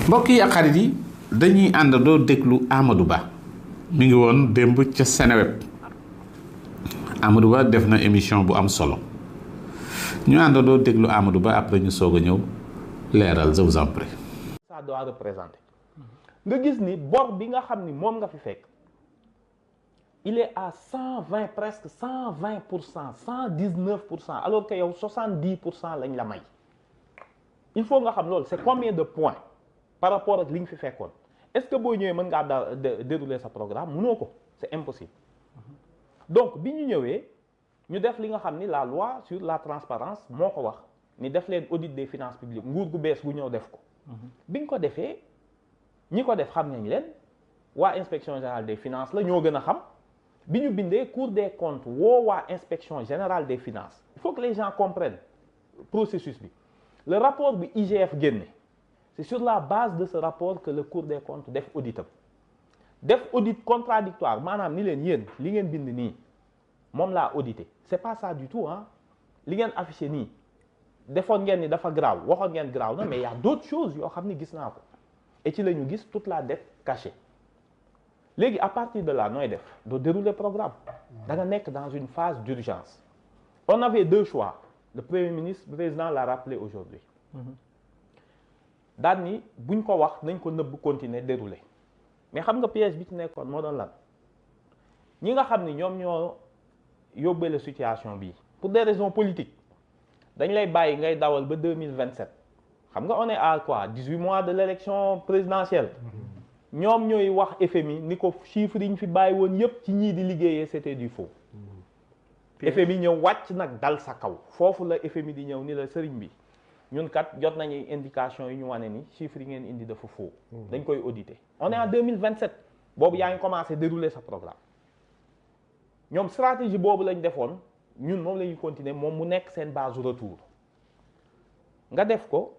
mbokk yi ak xarit yi dañuy àndandoo déglu Amadou Ba mi ngi woon démb ca Seneweb Amadou Ba def na émission bu am solo ñu àndandoo déglu Amadou Ba après ñu soog a ñëw leeral je vous en prie. Ça doit représenter nga gis ni bor bi nga xam ni moom nga fi fekk il est à 120 presque 120%, 119%, alors que yow 70% lañ la may. Il faut nga xam loolu c'est combien de points par rapport ak li nga fi fekkoon. Est-ce que boo ñëwee mën ngaa dérouler sa programme mënoo ko, c'est impossible. Donc bi ñu ñëwee ñu def li nga xam ni la loi sur la transparence moo ko wax ni def leen audit des finances publiques nguur gu bees gu ñëw def ko. bi ñu ko defee ñi ko def xam nañ leen waa inspection générale des finances la ñoo gën a xam bi ñu bindee Cour des comptes woo waa inspection générale des finances. Il faut que les gens comprennent processus bi. Le rapport bi IGF génne c'est sur la base de ce rapport que le Cour des comptes def auditam def audit contradictoire maanaam ni leen yéen li ngeen bind nii moom laa audité c'est pas ça du tout hein li ngeen affiché nii defoon ngeen ni dafa graaw waxoon ngeen graaw na mais il y a d'autres choses yoo xam ni gis naa ko et ci la ñu gis toute la dette cachée léegi à partir de là nooy def doo dérouler programme da nga nekk dans une phase d'urgence. On avait deux choix. Le Premier ministre, le président l'a rappelé aujourd'hui. Daan ni buñ ko wax nañ ko nëbb continuer dérouler mais xam nga piège bi ci nekkoon moo doon lan ñi nga xam ni ñoom ñoo yóbbee la situation bii pour des raisons politiques dañ lay bàyyi ngay dawal ba 2027 xam nga on est à quoi 18 mois de l'élection présidentielle ñoom ñooy wax FMI ni ko chiffres yi ñu fi bàyyi woon yépp ci ñii di liggéeyee c'était du faux. FMI ñëw wàcc nag dal sa kaw foofu la FMI di ñëw ni la sëriñ bi ñun kat jot nañu indication yi ñu wane ni chiffres yi ngeen indi dafa faux. dañ koy auditer. On est en 2027 boobu yaa ngi commencé dérouler sa programme ñoom stratégie boobu lañ defoon ñun moom la ñuy continuer moom mu nekk seen base retour nga def ko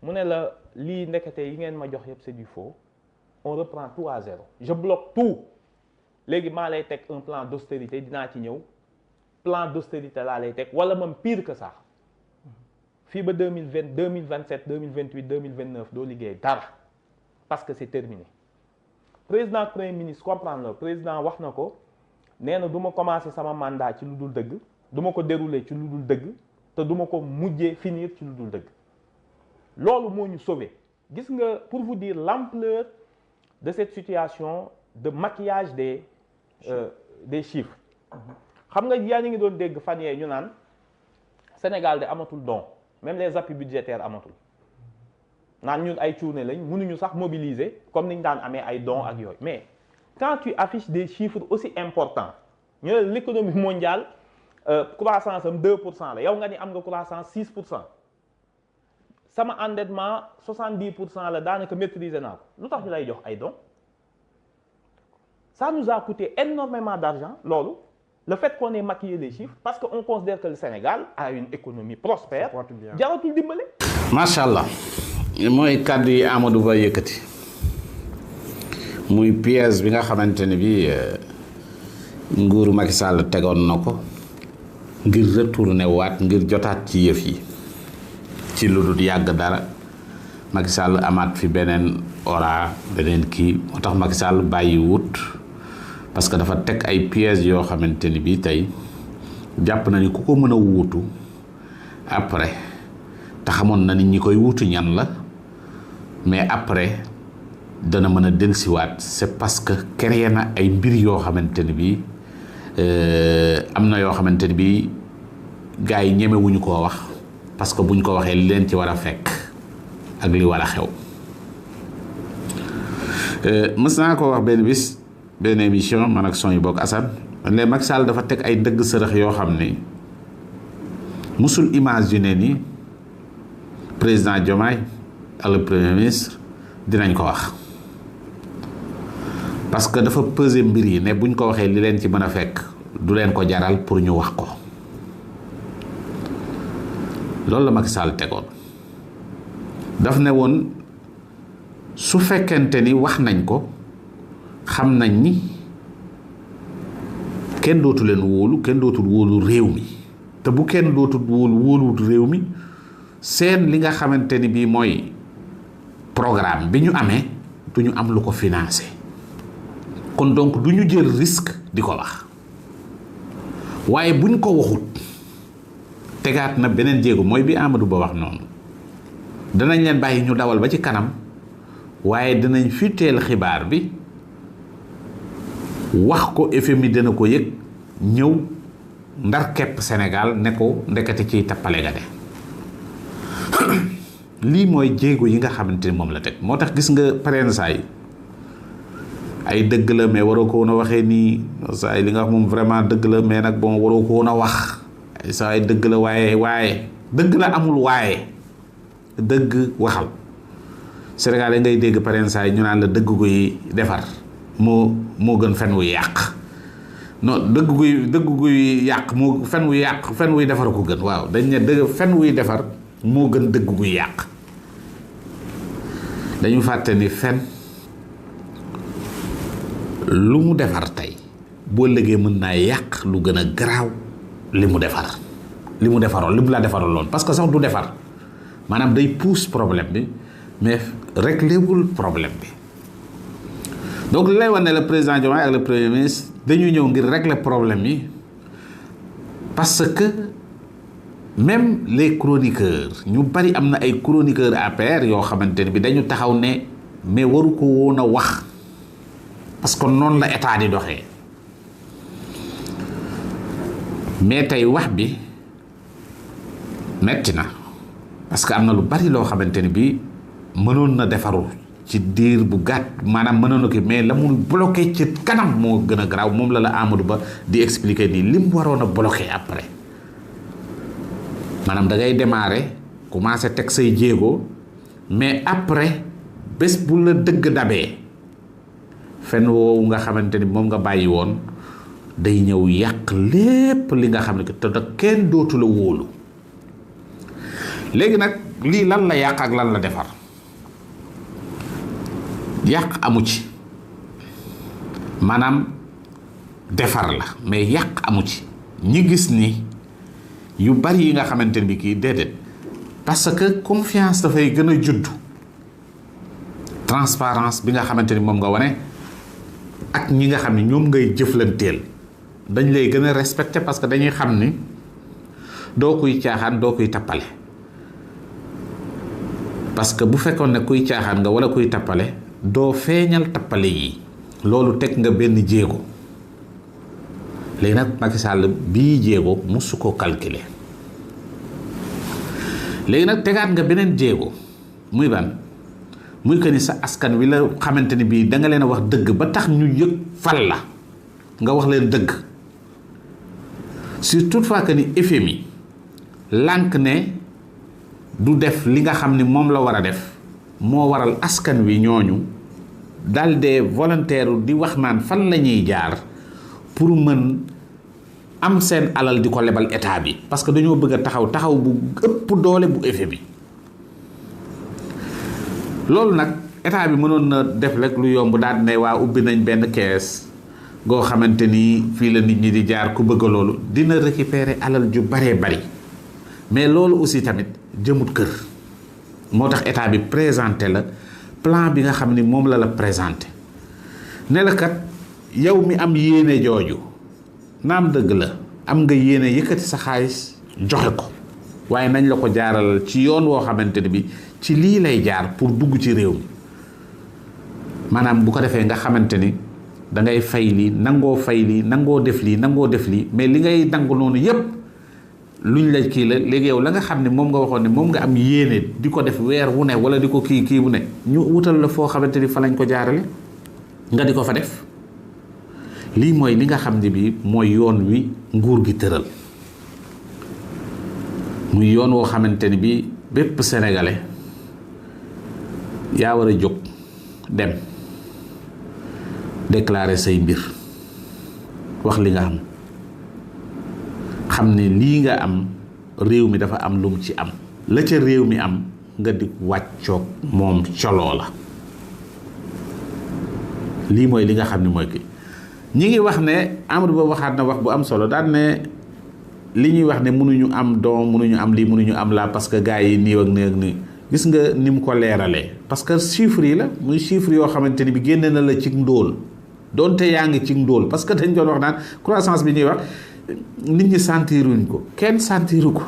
mu ne la lii ndekete yi ngeen ma jox yëpp c'est du faux on reprend tout à zéro je bloque tout léegi maa lay teg un plan d'austérité dinaa ci ñëw. Plan d'austérité laa lay teg wala même pire que ça fii ba 2020 2027 2028 2029 doo liggéey dara parce que c'est terminé président premier ministre comprendre la président wax na ko nee na du ma commencer sama mandat ci lu dul dëgg du ma ko dérouler ci lu dul dëgg te du ma ko mujjee finir ci lu dul dëgg loolu moo ñu sauvé gis nga pour vous dire l'ampleur de cette situation de maquillage des chiffres. xam nga yaa ngi doon dégg fan yee ñu naan Sénégal de amatul don même les appuis budgétaires amatul naan ñun ay cuune lañ mënuñu sax mobiliser comme niñ daan amee ay dons ak yooyu mais quand tu affiches des chiffres aussi importants ñu ne l'économie mondiale croissance am 2% la yow nga ni am nga croissance 6% sama endettement 70% la daanaka maîtriser naa ko lu tax ñu lay jox ay dons ça nous a coûté énormément d'argent loolu. Le fait qu'on ait maquillé les chiffres parce qu'on considère que le Sénégal a une économie prospère jaratul dimbale. macha allah mooy kàddu yi Amadou Ba yëkkati muy piège bi nga xamante ne bi nguuru Macky Sall tegoon na ko ngir retourner waat ngir jotaat ci yëf yi ci lu dul yàgg dara Macky Sall amaat fi beneen ora beneen kii moo tax Macky Sall bàyyi wut. parce que dafa teg ay pièges yoo xamante ni bii tey jàpp na ni ku ko mën a wuutu après te xamoon na ni ñi koy wuutu ñan la mais après dana mën a dellusiwaat c'est parce que créé na ay mbir yoo xamante ni bii am na yoo xamante ni bii gars yi ñemewuñu koo wax parce que buñ ko waxee li leen ci war a fekk ak li war a xew mës naa ko wax benn bis. benn émission man ak son yu bokk Assane les Macky Sall dafa teg ay dëgg sërëx yoo xam ne musul imaginer ni président Diomaye ak le premier ministre dinañ ko wax parce que dafa peser mbir yi ne buñ ko waxee li leen ci mën a fekk du leen ko jaral pour ñu wax ko loolu la Macky Sall tegoon daf ne woon su fekkente ni wax nañ ko xam nañ ni kenn dootu leen wóolu kenn dootul wóolu réew mi te bu kenn dootul wóoluwut réew mi seen li nga xamante ni bii mooy programme bi ñu amee du ñu am lu ko financé kon donc du ñu jël risque di ko wax waaye buñ ko waxut tegaat na beneen jéego mooy bi Amadou Ba wax noonu danañ leen bàyyi ñu dawal ba ci kanam waaye dinañ firteel xibaar bi wax ko FMI dina ko yëg ñëw ndar kepp Sénégal ne ko ndekete ciy tappale ga de lii mooy jéego yi nga xamante ni moom la teg moo tax gis nga pareen saa yi ay dëgg la mais waroo ko woon a waxee nii saa yi li nga wax moom vraiment dëgg la mais nag bon waroo ko woon a wax ay saa yi dëgg la waaye dëgg la amul waaye dëgg waxal Sénégal ngay dégg pareen saa yi ñu naan la dëgg guy defar moo gën fen wuy yàq non dëgg guy yàq moo fen wuy defar ko gën waaw dañ ne dëgg fen wuy defar moo gën dëgg guy yàq dañu fàtte ni fen lu mu defar tey boo lëgee mën naa yàq lu gën a garaaw li mu defaroon li mu la defaraloon parce que sax du defar maanaam day pousse problème bi mais réglewul problème bi donc li lay wax ne le président Diomaye ak le premier ministre dañuy ñëw ngir régler problème yi parce que même les chroniqueurs ñu bari am na ay chroniqueurs APR yoo xamante ne bi dañu taxaw ne mais waru ko woon a wax parce que noonu la état di doxee mais tey wax bi metti na parce que am na lu bari loo xamante ne bi mënoon na defaru ci diir bu gàtt maanaam mënoon na ko mais la mu bloqué ci kanam moo gën a garaaw moom la Amadou Ba di expliquer nii li mu waroon a bloqué après maanaam da ngay démarrer commencer teg say jéego mais après bés bu la dëgg dabee fen woowu nga xamante ni moom nga bàyyi woon day ñëw yàq lépp li nga xam ne que te kenn dootu la wóolu léegi nag lii lan la yàq ak lan la defar yàq amu ci maanaam defar la mais yàq amu ci ñi gis ni yu bari yi nga xamante ni bi kii déedéet parce que confiance dafay gën a juddu transparence bi nga xamante ni moom nga wane ak ñi nga xam ne ñoom ngay jëflanteel dañ lay gën a respecté parce que dañuy xam ni doo kuy caaxaan doo kuy tappale parce que bu fekkoon ne kuy caaxaan nga wala kuy tappale doo feeñal tappale yi loolu teg nga benn jéego léegi nag Macky Sall bii jéego musu ko calculer léegi nag tegaat nga beneen jéego muy ban muy que ni sa askan wi la xamante ni bii da nga leen a wax dëgg ba tax ñu yëg fal la nga wax leen dëgg sur toutefois que ni FMI lànk ne du def li nga xam ni moom la war a def moo waral askan wi ñooñu dal de volontaire di wax naan fan la ñuy jaar pour mën am seen alal di ko lebal état bi parce que dañoo bëgg a taxaw bu ëpp doole bu FMI loolu nag état bi mënoon na def rek lu yomb daal ne waa ubbi nañ benn kees goo xamante ni fii la nit ñi di jaar ku bëgg loolu dina récupérer alal ju baree bari mais loolu aussi tamit jëmut kër moo tax état bi présenté la plan bi nga xam ni moom la présenté ne la kat yow mi am yéene jooju naam dëgg la am nga yéene yëkkati sa xaalis joxe ko waaye nañ la ko jaaral ci yoon woo xamante ni bi ci lii lay jaar pour dugg ci réew mi maanaam bu ko defee nga xamante ni da ngay fay lii nangoo def lii mais li ngay nangu noonu yépp luñ la kii la léegi yow la nga xam ne moom nga waxoon ne moom nga am yéene di ko def weer wu ne wala di ko kii wu ne ñu wutal la foo xamante ni fa lañ ko jaarale nga di ko fa def lii mooy li nga xam ne bi mooy yoon wi nguur gi tëral muy yoon woo xamante ni bi bépp sénégalais yaa war a jóg dem déclarer say mbir wax li nga xam ne lii nga am réew mi dafa am lu mu ci am la ca réew mi am nga di wàccoog moom coloo la lii mooy li nga xam ne mooy kii ñi ngi wax ne Amadou Ba waxaat na wax bu am solo daan ne li ñuy wax ne mënuñu am doom mënuñu am lii mënuñu am laa parce que gars yi nii ak nii ak nii gis nga ni mu ko leeralee parce que chiffres yi la muy chiffres yoo xamante ni bi génne na la ci ndóol donte yaa ngi ci ndóol parce que dañ doon wax naan croissance bi ñuy wax nit ñi sentiruñ ko kenn sentiru ko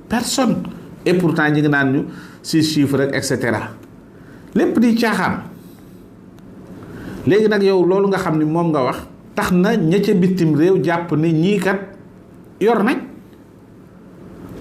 personne et pourtant ñi ngi naan ñu 6 chiffres rek et cetera lépp di caaxaan. léegi nag yow loolu nga xam ni moom nga wax tax na ña ca bitim réew jàpp ni ñii kat yor nañ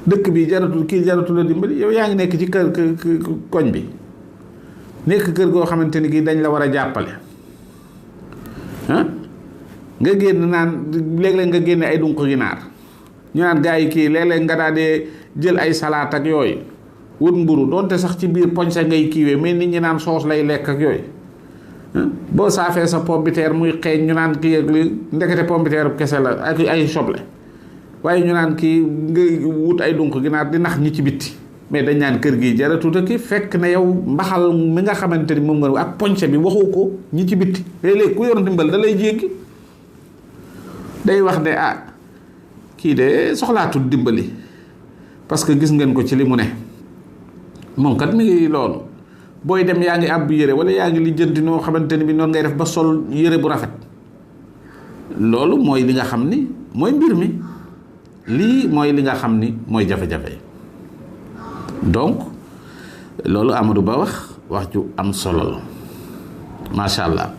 dëkk bi jaratul kii jaratul la dimbali yow yaa ngi nekk ci kër koñ bi nekk kër goo xamante ni kii dañ la war a jàppale ah nga génn naan léeg-léeg nga génne ay dunq ginaar ñu naan gars yi kii léeg-léeg nga daal di jël ay salaat ak yooyu wut mburu donte sax ci biir poñ sa ngay kiiwee mais nit ñi naan soos lay lekk ak yooyu boo saafee sa pomme de terre muy xeeñ ñu naan kii ak li ndekete pomme de terre kese la ak ay soble waaye ñu naan kii nga wut ay dunq ginaar di nax ñi ci bitti mais dañ naan kër gi jaratuta ki fekk na yow mbaxal mi nga xamante ni moom nga ak poñse bi waxoo ko ñi ci bitti léeg-léeg ku yor ndimbal da lay jéggi day wax ne ah kii de soxlaatul dimbali parce que gis ngeen ko ci li mu ne moom kat mi ngi loolu booy dem yaa ngi àbb yére wala yaa ngi lijjanti noo xamante ni bi noonu ngay def ba sol yére bu rafet loolu mooy li nga xam ni mooy mbir mi lii mooy li nga xam ni mooy jafe-jafe donc loolu Amadou Ba wax ju am solo la macha allah.